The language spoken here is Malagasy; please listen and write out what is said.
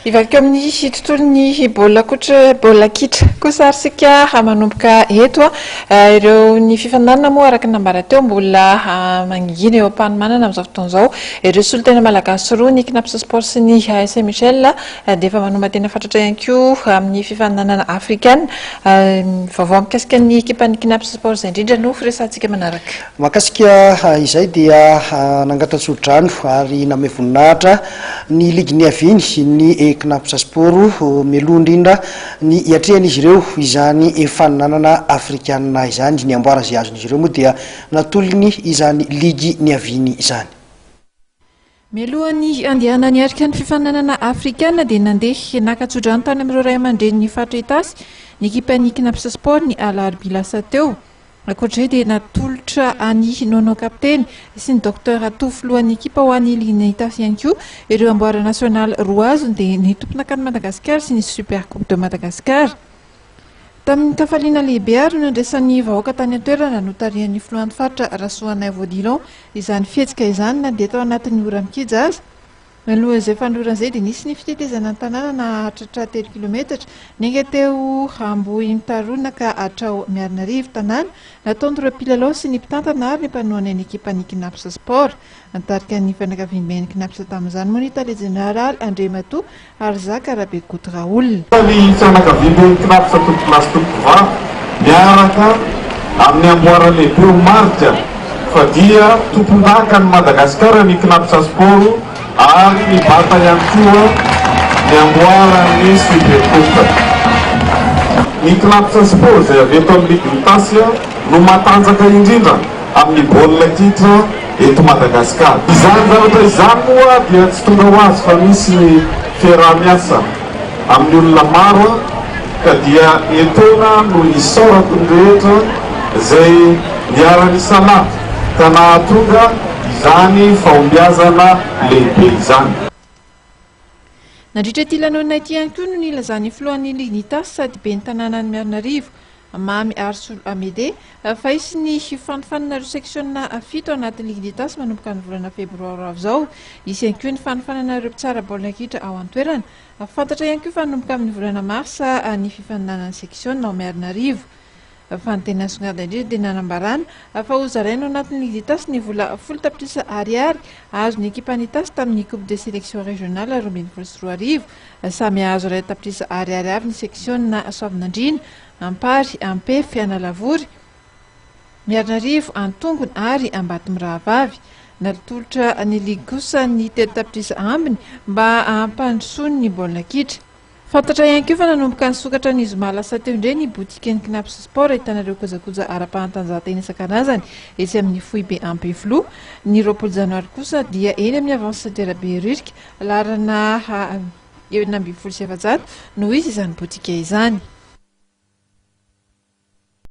Hivadika amin'ny tontolon'ny baolina kotra, baolina kitra kosa ary isika manomboka eto. Ireo ny fifaninanana moa araka ny nambara teo mbola mangingina eo am-panomanana amin'izao fotoana izao. Ireo solontena malagasy roa, ny Cnaps Sport sy ny AS Michel dia efa manoman-tena fatratra ihany koa amin'ny fifaninanana afrikana. Vaovao mikasika ny ekipan'ny Cnaps Sport izay indrindra no resahantsika manaraka. Mahakasika izay dia nangata-tsodrano ary namehy voninahitra ny ligy niaviany ny Cnaps Sport mialoha indrindra ny hiatrehan'izy ireo izany faninanana afrikanina izany. Ny amboara izay azon'izy ireo moa dia natolony izany ligy niaviany izany. Mialohan'ny handehanany hiatrika ny fifaninanana afrikana dia nandeha naka tsodrano tany amin'ireo ray aman-drenin'ny faritra Itasy ny ekipan'ny Cnaps Sport ny alarobia lasa teo. Ankoatra izay dia natolotra an'i Nono kapiteny sy ny Docteur Ato filohan'ny ekipa ho an'ny ligin'ny Itasy ihany koa ireo amboara nasionaly roa azony dia ny tompon'akan'i Madagasikara sy ny Super Coupe de Madagascar. Tamin'ny kafaliana lehibe ary no nandraisan'ny vahoaka tany an-toerana notarihan'ny filohan'ny faritra Rasoanaivo Odilon izany fihetsika izany na dia tao anatin'ny ora-mikija aza. Nalohan'izay fanolorana izay dia nisy ny fitetezana ny tanàna nahatratra telo kilometatra, niainga teo Ambohimitarona ka hatrao Miarinarivo tanàna, nataon'ireo mpilalao sy ny mpitantana ary ny mpanohana ny ekipan'ny Cnaps Sport. Nitarika ny fianakaviamben'ny Cnaps tamin'izany moa ny tale jeneraly Andriamatoa Harizaka Rabekoto Raoul. Ny fianakaviamben'ny Cnaps tompokolahy sy tompokovavy miaraka amin'ny amboara lehibe ho marika fa dia tompondakan'i Madagasikara ny Cnaps Sport ary nibata ihany koa ny amboaran'ny Super Coupe. Ny Cnaps Sport izay avy eto amin'ny Ligue Itasy no matanjaka indrindra amin'ny baolina kitra eto Madagasikara. Izany zavatra izany moa dia tsy tonga ho azy fa misy ny fiaraha-miasa amin'ny olona maro ka dia etoana no isaorako ny rehetra izay niara-nisalahy ka nahatonga izany fahombiazana lehibe izany. Nandritra ity lanonana ity ihany koa no nilazan'ny filohan'ny Lignitas sady ben'ny tanànan'i Miarinarivo, Mamy Arisolo Amédée, fa hisy ny fanofanana ireo seksiona fito anatin'ny Lignitas manomboka ny volana febroary ho avy izao. Hisy ihany koa ny fanofanana ireo mpitsara baolina kitra ao an-toerana. Fantatra ihany koa fa hanomboka amin'ny volana marsa ny fifaninanan'ny seksiona ao Miarinarivo. Fa ny tena nisongadina indrindra dia nanambarana fa hozaraina ao anatin'ny Ligue d'Itasy ny vola folo tapitrisa ariary azon'ny ekipan'Itasy tamin'ny Coupe de sélection régionale 2012. Samy hahazo iray tapitrisa ariary avy ny seksiona Soavinandriana, Ampary, Ampefy, Analavory, Miarinarivo, Antongona ary Ambatomirahavavy. Natolotra ny ligy kosa ny telo tapitrisa ambiny mba hampandrosoany ny baolina kitra. Fantatra ihany koa fa nanomboka nisokatra ny zoma lasa teo indray ny botiken'ny Cnaps Sport ahitana ireo kojakoja ara-pahatanjahantena isan-karazany etsy amin'ny foibe Ampefiloha. Ny 20 janoary kosa dia eny amin'ny Avance Center Behoririka, laharana 416 no hisy izany botika izany.